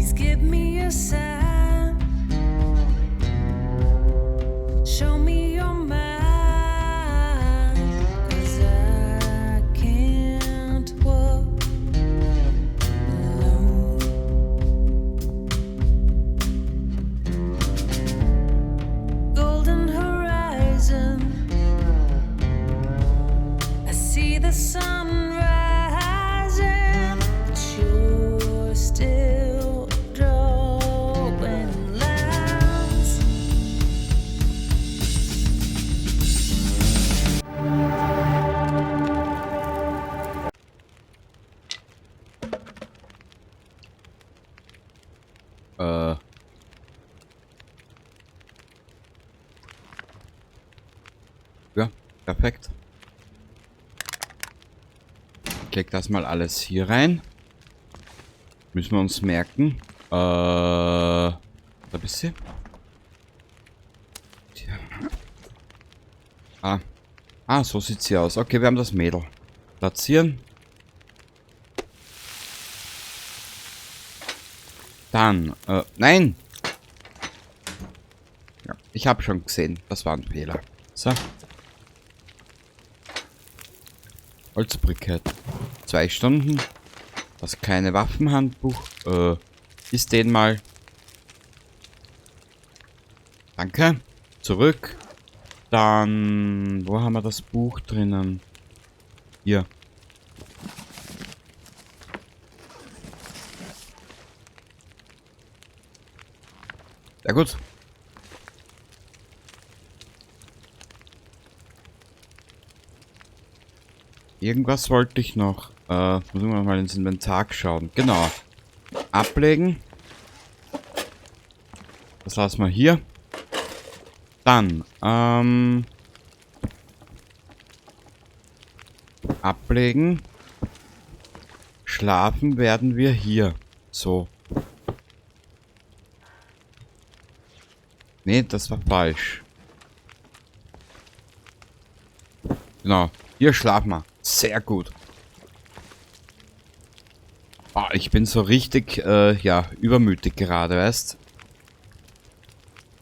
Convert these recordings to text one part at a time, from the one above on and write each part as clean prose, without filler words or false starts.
Please give me a sign. Show me your mind. 'Cause I can't walk alone. Golden horizon. I see the sun rising, but you're still drawing lines. Ja, perfekt. Ich leg das mal alles hier rein. Müssen wir uns merken. Da bist du. Tja. Ah. Ah, so sieht sie aus. Okay, wir haben das Mädel. Platzieren. Dann, nein! Ja, ich hab schon gesehen, das war ein Fehler. So. Holzbrikett. 2 Stunden. Das kleine Waffenhandbuch. Ist den mal. Danke. Zurück. Dann, wo haben wir das Buch drinnen? Hier. Ja gut. Irgendwas wollte ich noch. Muss ich mal ins Inventar schauen. Genau. Ablegen. Das lassen wir hier. Dann, ablegen. Schlafen werden wir hier. So. Nee, das war falsch. Genau. Hier schlafen wir. Sehr gut. Ah, ich bin so richtig ja, übermütig gerade, weißt?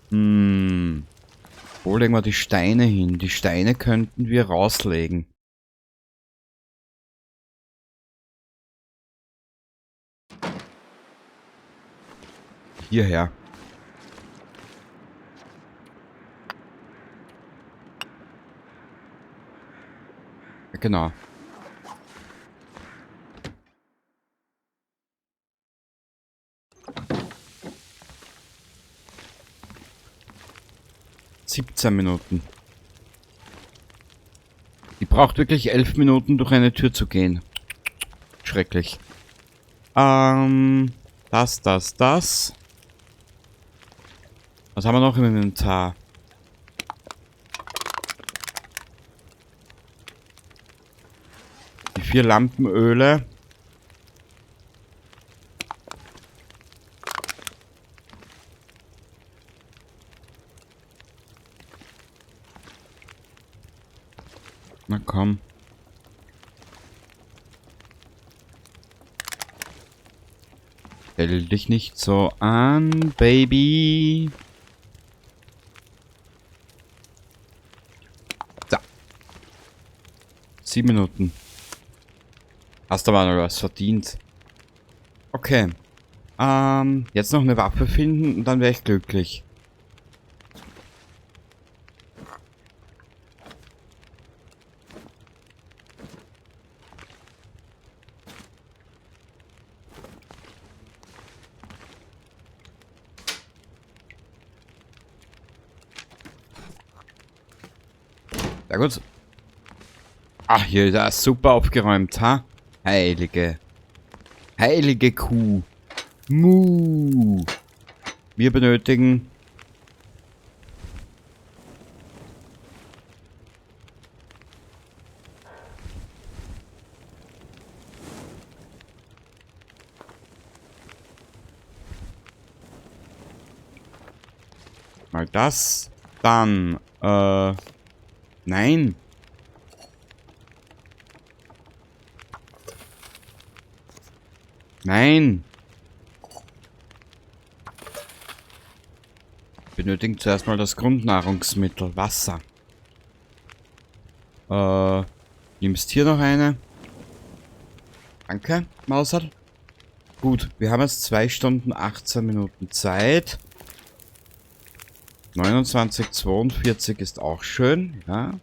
Wo legen wir die Steine hin? Die Steine könnten wir rauslegen. Hierher. Ja, genau. 17 Minuten. Die braucht wirklich 11 Minuten, durch eine Tür zu gehen. Schrecklich. Das, das, das. Was haben wir noch im Inventar? Die 4 Lampenöle. Na komm. Stell dich nicht so an, Baby. So. 7 Minuten. Hast du aber noch was verdient. Okay. Jetzt noch eine Waffe finden und dann wär ich glücklich. Ja gut. Ach, hier, da ist super aufgeräumt, ha? Heilige. Heilige Kuh. Mu. Wir benötigen... Mal das. Dann, nein. Nein. Benötigen zuerst mal das Grundnahrungsmittel, Wasser. Nimmst hier noch eine. Danke, Mauserl. Gut, wir haben jetzt 2 Stunden 18 Minuten Zeit. 29,42 ist auch schön, ja.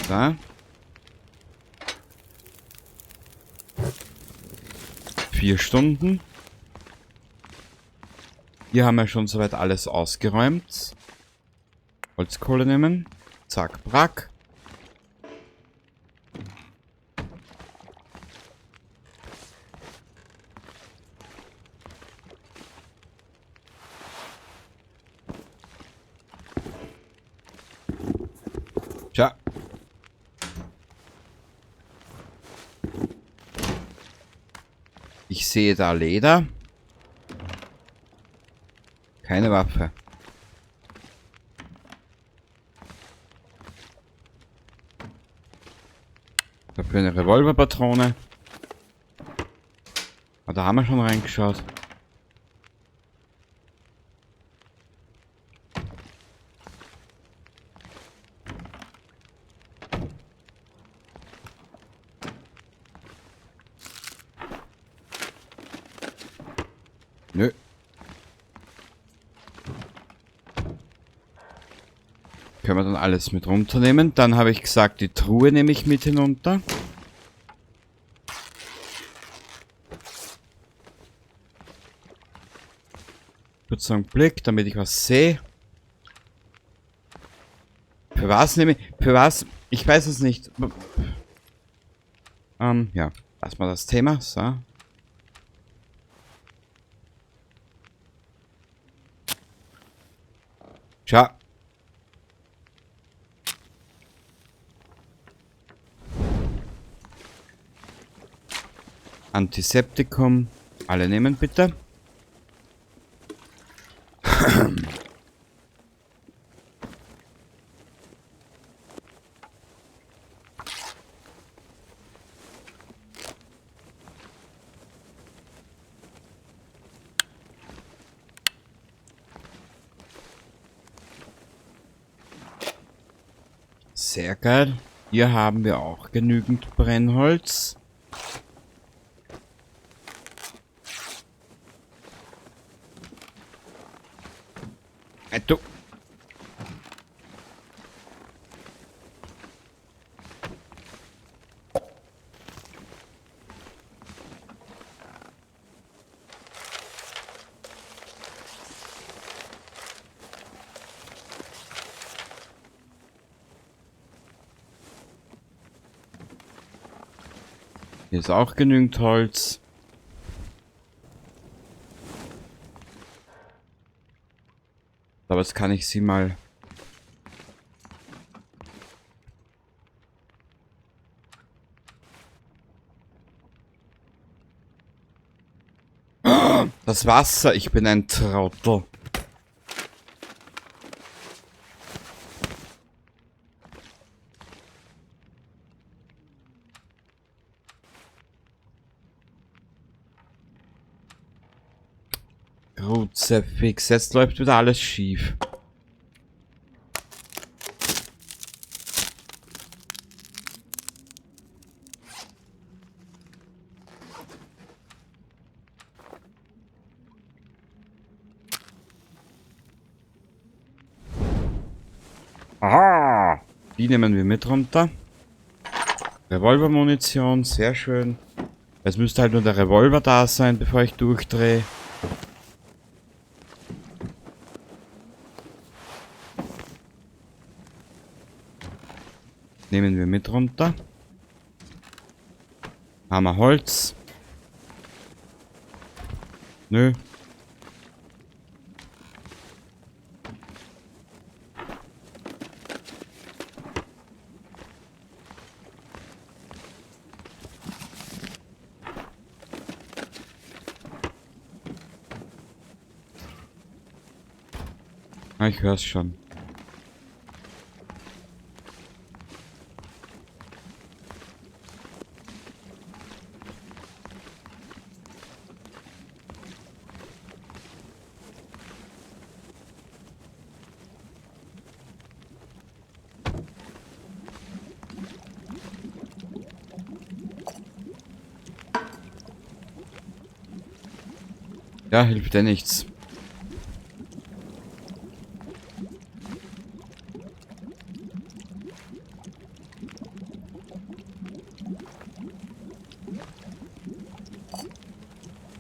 Da. 4 Stunden. Hier haben wir schon soweit alles ausgeräumt. Holzkohle nehmen. Zack, brack. Tja. Ich sehe da Leder. Keine Waffe. Dafür eine Revolverpatrone. Ah, da haben wir schon reingeschaut. Nö. Können wir dann alles mit runternehmen. Dann habe ich gesagt, die Truhe nehme ich mit hinunter. Kurz einen Blick, damit ich was sehe. Für was nehme ich... Für was? Ich weiß es nicht. Ja. Lass mal das Thema. So. Ciao. Antiseptikum. Alle nehmen bitte. Sehr geil. Hier haben wir auch genügend Brennholz. Du. Hier ist auch genügend Holz. Aber jetzt kann ich sie mal... Das Wasser, ich bin ein Trottel. Kruzifix, jetzt läuft wieder alles schief. Aha! Die nehmen wir mit runter. Revolvermunition, sehr schön. Es müsste halt nur der Revolver da sein, bevor ich durchdrehe. Nehmen wir mit runter. Haben wir Holz? Nö. Ah, ich hör's schon. Ja, hilft ja nichts.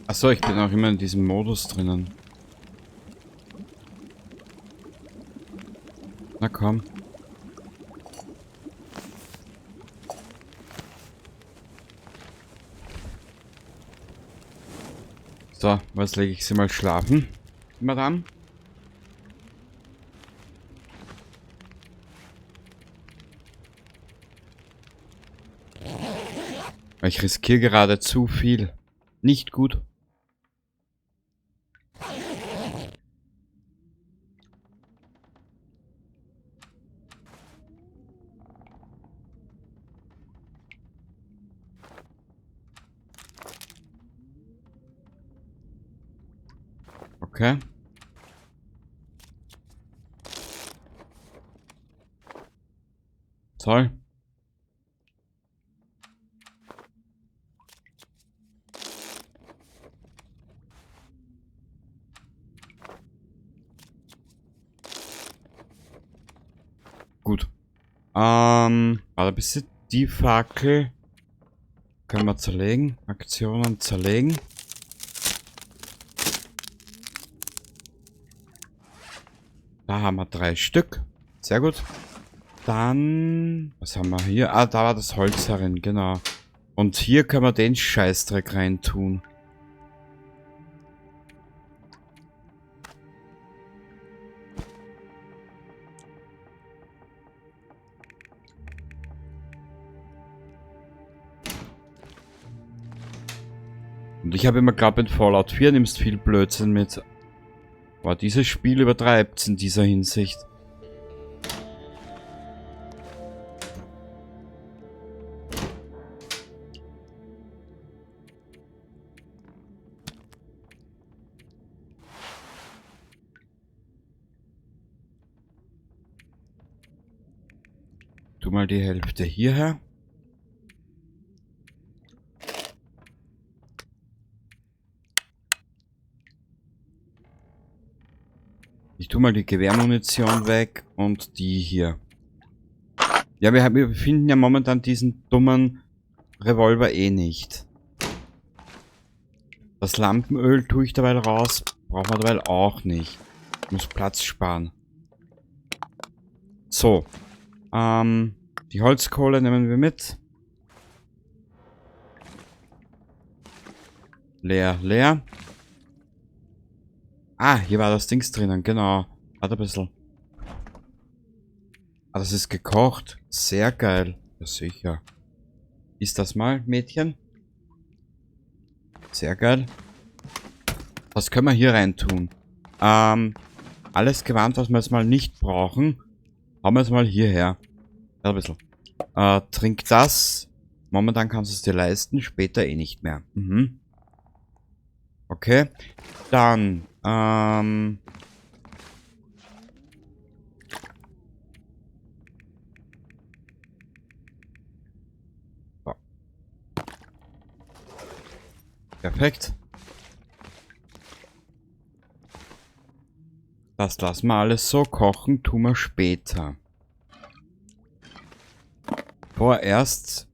Achso, ich bin auch immer in diesem Modus drinnen. Na komm. So, was lege ich sie mal schlafen, Madame? Ich riskiere gerade zu viel. Nicht gut. Okay. Toll. Gut. Warte, bis die Fackel können wir zerlegen. Aktionen zerlegen. Da haben wir 3 Stück. Sehr gut. Dann, was haben wir hier? Ah, da war das Holz herin, genau. Und hier können wir den Scheißdreck reintun. Und ich habe immer geglaubt, in Fallout 4 nimmst viel Blödsinn mit. Boah, dieses Spiel übertreibt's in dieser Hinsicht. Tu mal die Hälfte hierher. Ich tu mal die Gewehrmunition weg und die hier. Ja, wir finden ja momentan diesen dummen Revolver eh nicht. Das Lampenöl tue ich dabei raus. Brauchen wir dabei auch nicht. Ich muss Platz sparen. So. Die Holzkohle nehmen wir mit. Leer, leer. Ah, hier war das Dings drinnen, genau. Warte ein bisschen. Ah, das ist gekocht. Sehr geil. Ja, sicher. Ist das mal, Mädchen? Sehr geil. Was können wir hier rein tun? Alles Gewand, was wir jetzt mal nicht brauchen, hauen wir jetzt mal hierher. Warte ein bisschen. Trink das. Momentan kannst du es dir leisten, später eh nicht mehr. Mhm. Okay. Dann, so. Perfekt. Das lassen wir alles so kochen, tun wir später. Vorerst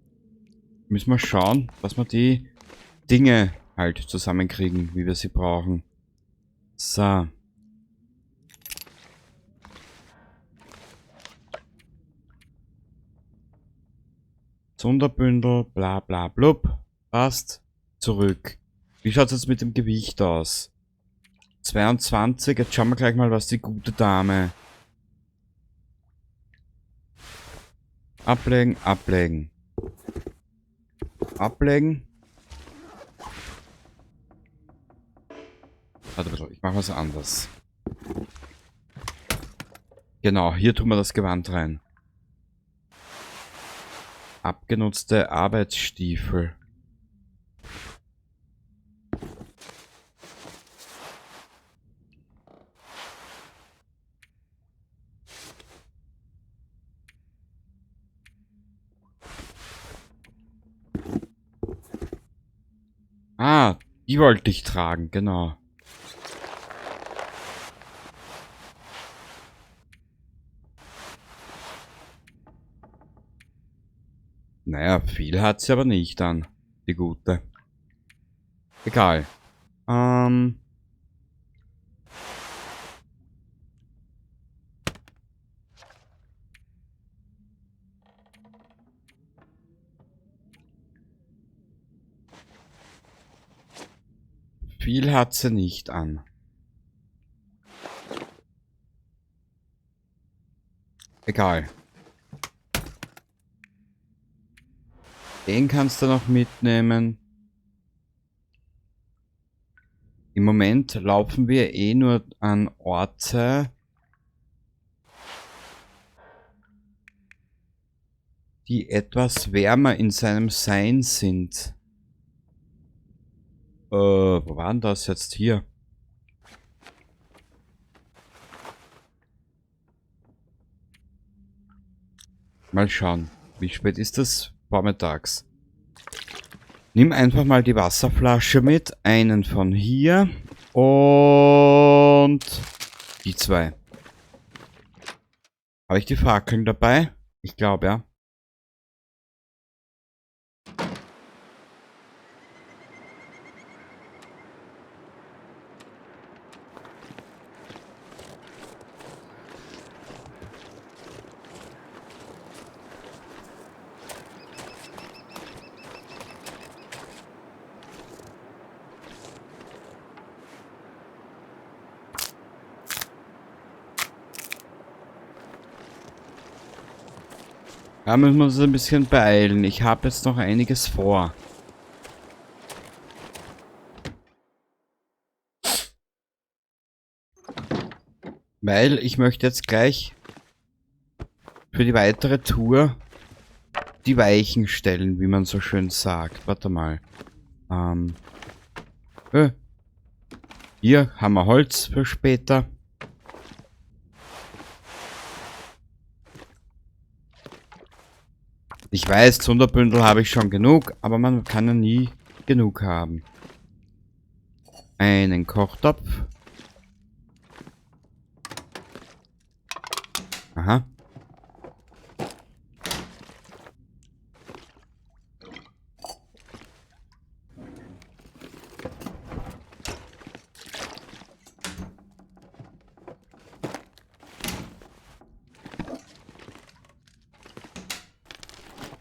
müssen wir schauen, dass wir die Dinge halt zusammenkriegen, wie wir sie brauchen. So. Sonderbündel, bla bla blub. Passt. Zurück. Wie schaut's jetzt mit dem Gewicht aus? 22. Jetzt schauen wir gleich mal, was die gute Dame. Ablegen, ablegen. Ablegen. Warte ein bisschen, ich mach was anderes. Genau, hier tun wir das Gewand rein. Abgenutzte Arbeitsstiefel. Ah, die wollte ich tragen, genau. Naja, viel hat sie aber nicht an, die gute. Egal. Viel hat sie nicht an. Egal. Den kannst du noch mitnehmen. Im Moment laufen wir eh nur an Orte, die etwas wärmer in seinem Sein sind. Wo war denn das jetzt hier? Mal schauen. Wie spät ist das? Vormittags. Nimm einfach mal die Wasserflasche mit. Einen von hier. Und die zwei. Habe ich die Fackeln dabei? Ich glaube, ja. Da müssen wir uns ein bisschen beeilen. Ich habe jetzt noch einiges vor. Weil ich möchte jetzt gleich für die weitere Tour die Weichen stellen, wie man so schön sagt. Warte mal. Hier haben wir Holz für später. Ich weiß, Zunderbündel habe ich schon genug, aber man kann ja nie genug haben. Einen Kochtopf. Aha.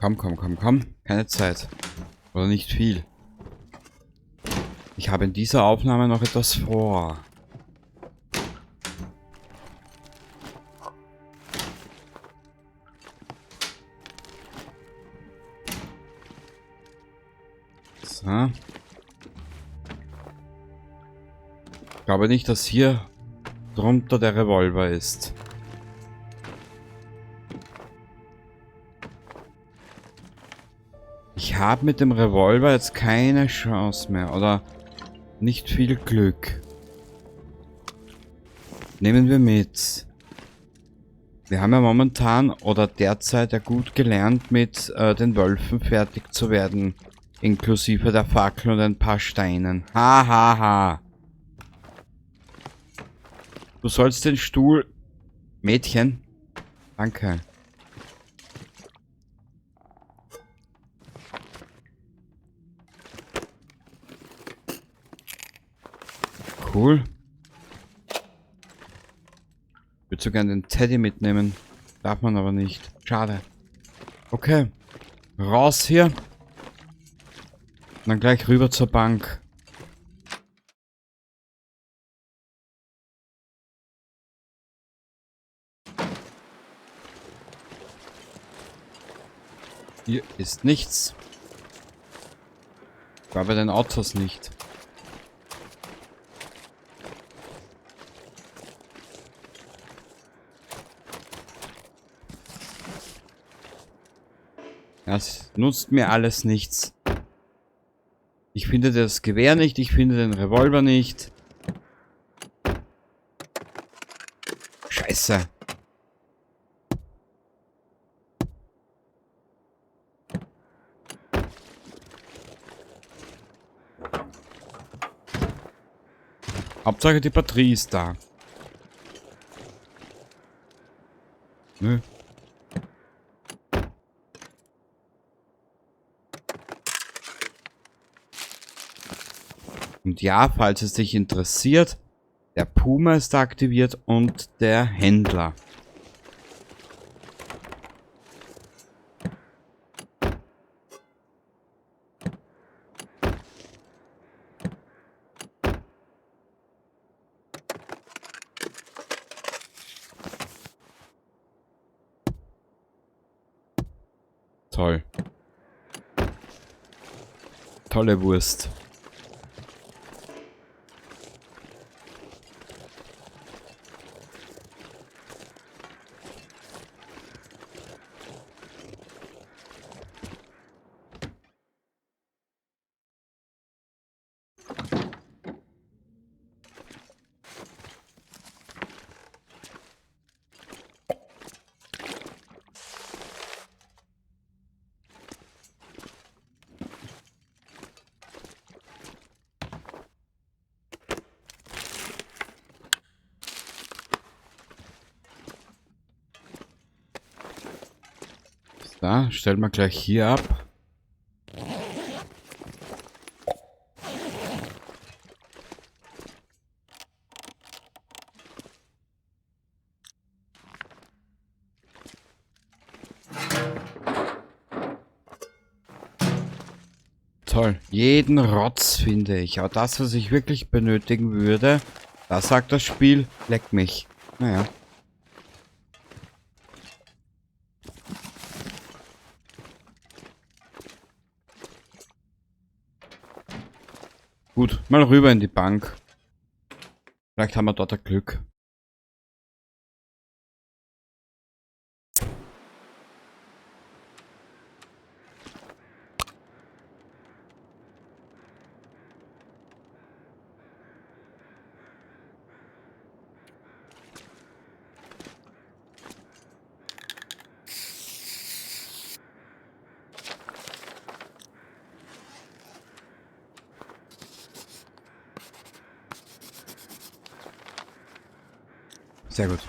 Komm, komm, komm, komm. Keine Zeit. Oder nicht viel. Ich habe in dieser Aufnahme noch etwas vor. So. Ich glaube nicht, dass hier drunter der Revolver ist. Ich habe mit dem Revolver jetzt keine Chance mehr oder nicht viel Glück. Nehmen wir mit. Wir haben ja momentan oder derzeit ja gut gelernt, mit den Wölfen fertig zu werden. Inklusive der Fackel und ein paar Steinen. Ha, ha, ha. Du sollst den Stuhl... Mädchen. Danke. Cool. Ich würde so gerne den Teddy mitnehmen. Darf man aber nicht. Schade. Okay. Raus hier. Und dann gleich rüber zur Bank. Hier ist nichts. War bei den Autos nicht. Das nutzt mir alles nichts. Ich finde das Gewehr nicht, ich finde den Revolver nicht. Scheiße. Hauptsache die Batterie ist da. Nö. Und ja, falls es dich interessiert, der Puma ist aktiviert und der Händler. Toll. Tolle Wurst. Da, stellen wir gleich hier ab. Toll. Jeden Rotz finde ich. Aber das, was ich wirklich benötigen würde, da sagt das Spiel, leck mich. Naja. Gut, mal rüber in die Bank. Vielleicht haben wir dort ein Glück. Sehr gut.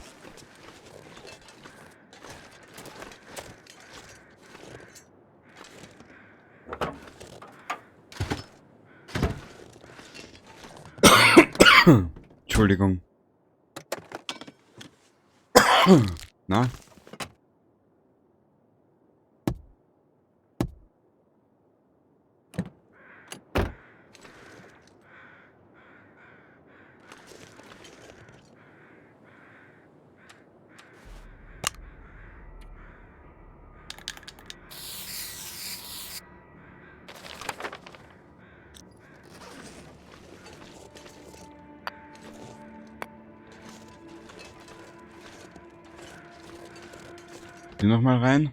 Entschuldigung. Na? Hier nochmal rein.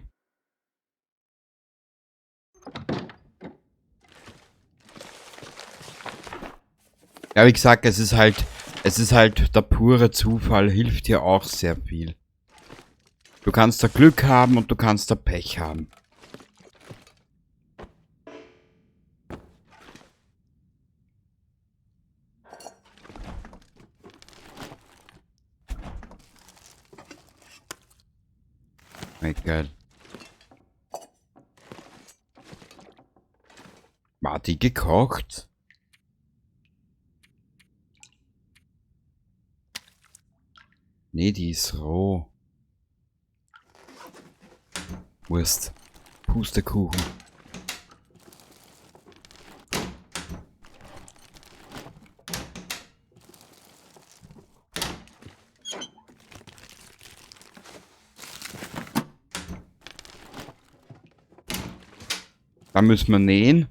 Ja, wie gesagt, es ist halt der pure Zufall, hilft hier auch sehr viel. Du kannst da Glück haben und du kannst da Pech haben. Geil. War die gekocht? Nee, die ist roh. Wurst. Pustekuchen. Da müssen wir nähen.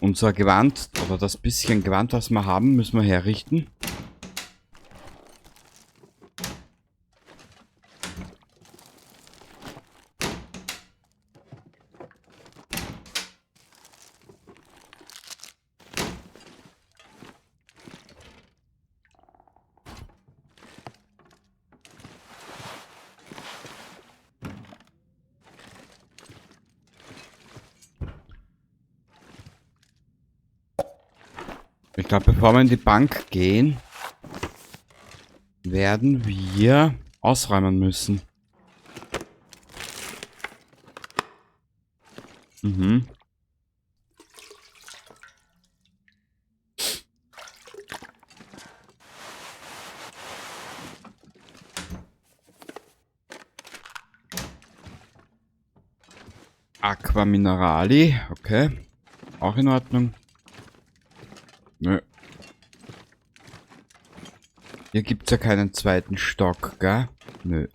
Unser Gewand, oder das bisschen Gewand, was wir haben, müssen wir herrichten. Ich glaube, bevor wir in die Bank gehen, werden wir ausräumen müssen. Mhm. Aqua Minerali, okay. Auch in Ordnung. Nö. Hier gibt's ja keinen zweiten Stock, gell? Nö.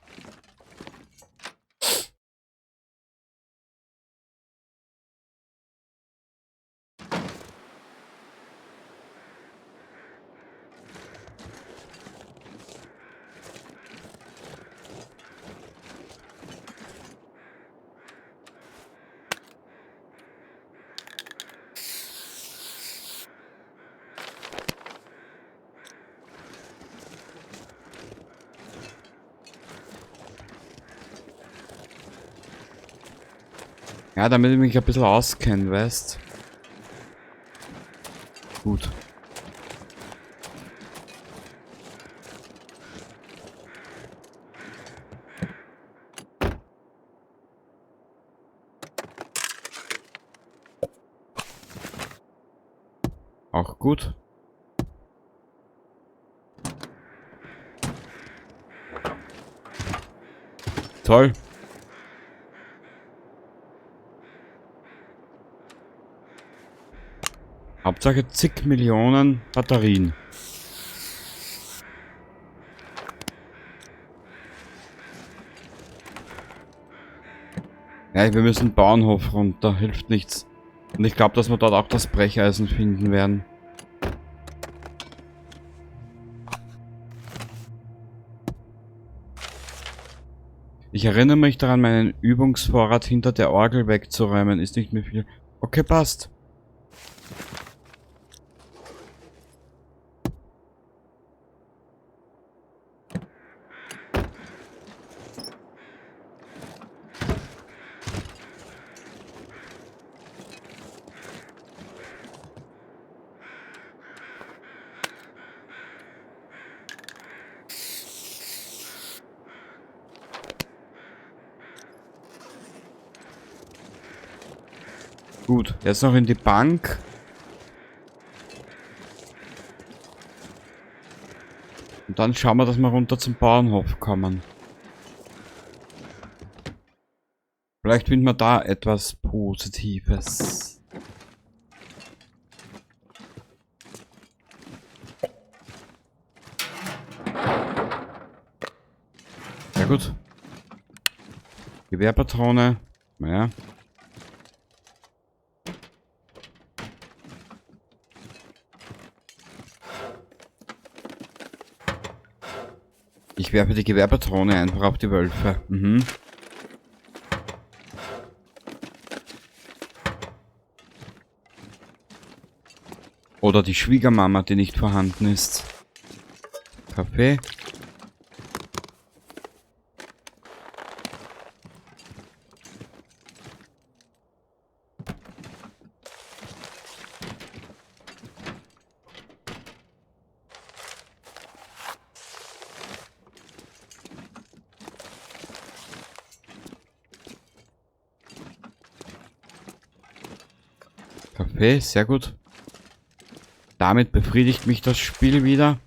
Ja, damit ich mich ein bisschen auskenne, weißt. Gut. Auch gut. Toll. Hauptsache zig Millionen Batterien. Ja, wir müssen Bauernhof runter, hilft nichts. Und ich glaub, dass wir dort auch das Brecheisen finden werden. Ich erinnere mich daran, meinen Übungsvorrat hinter der Orgel wegzuräumen. Ist nicht mehr viel. Okay, passt. Gut, jetzt noch in die Bank. Und dann schauen wir, dass wir runter zum Bauernhof kommen. Vielleicht finden wir da etwas Positives. Ja gut. Gewehrpatrone. Naja. Ich werfe die Gewehrpatrone einfach auf die Wölfe. Oder die Schwiegermama, die nicht vorhanden ist. Kaffee. Kaffee, sehr gut. Damit befriedigt mich das Spiel wieder.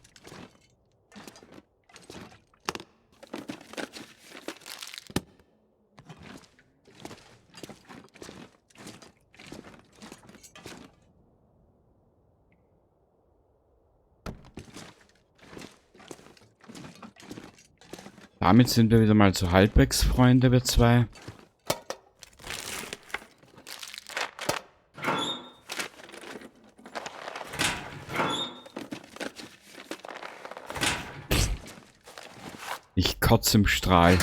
Damit sind wir wieder mal zu halbwegs Freunde, wir zwei. Ich kotze im Strahl.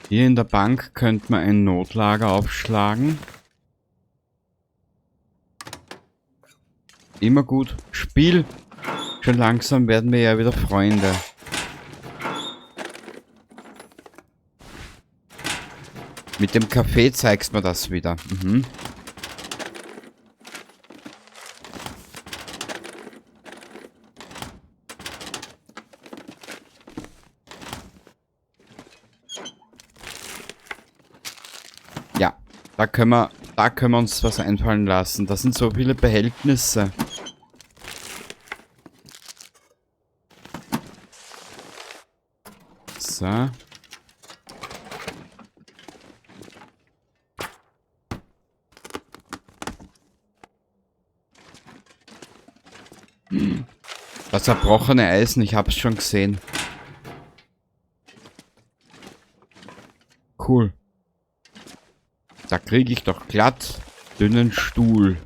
Hier in der Bank könnte man ein Notlager aufschlagen. Immer gut. Spiel. Schon langsam werden wir ja wieder Freunde. Mit dem Kaffee zeigst mir das wieder. Mhm. Ja, da können wir uns was einfallen lassen. Das sind so viele Behältnisse. So. Das zerbrochene Eisen, ich hab's schon gesehen. Cool. Da kriege ich doch glatt dünnen Stuhl.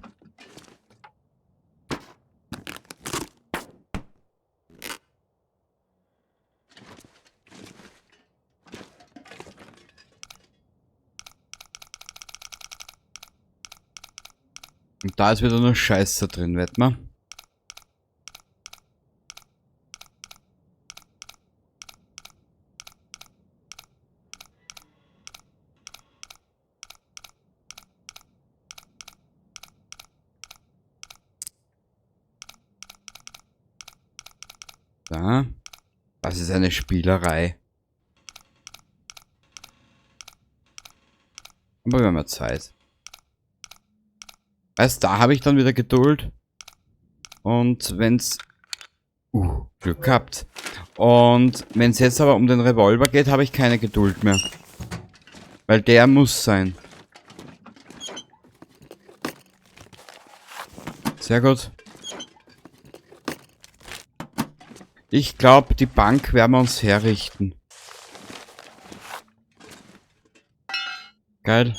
Und da ist wieder nur Scheiße drin, wett mal. Da. Das ist eine Spielerei. Aber wir haben ja Zeit. Weißt, da habe ich dann wieder Geduld. Und wenn's... Glück gehabt. Und wenn's jetzt aber um den Revolver geht, habe ich keine Geduld mehr. Weil der muss sein. Sehr gut. Ich glaube, die Bank werden wir uns herrichten. Geil.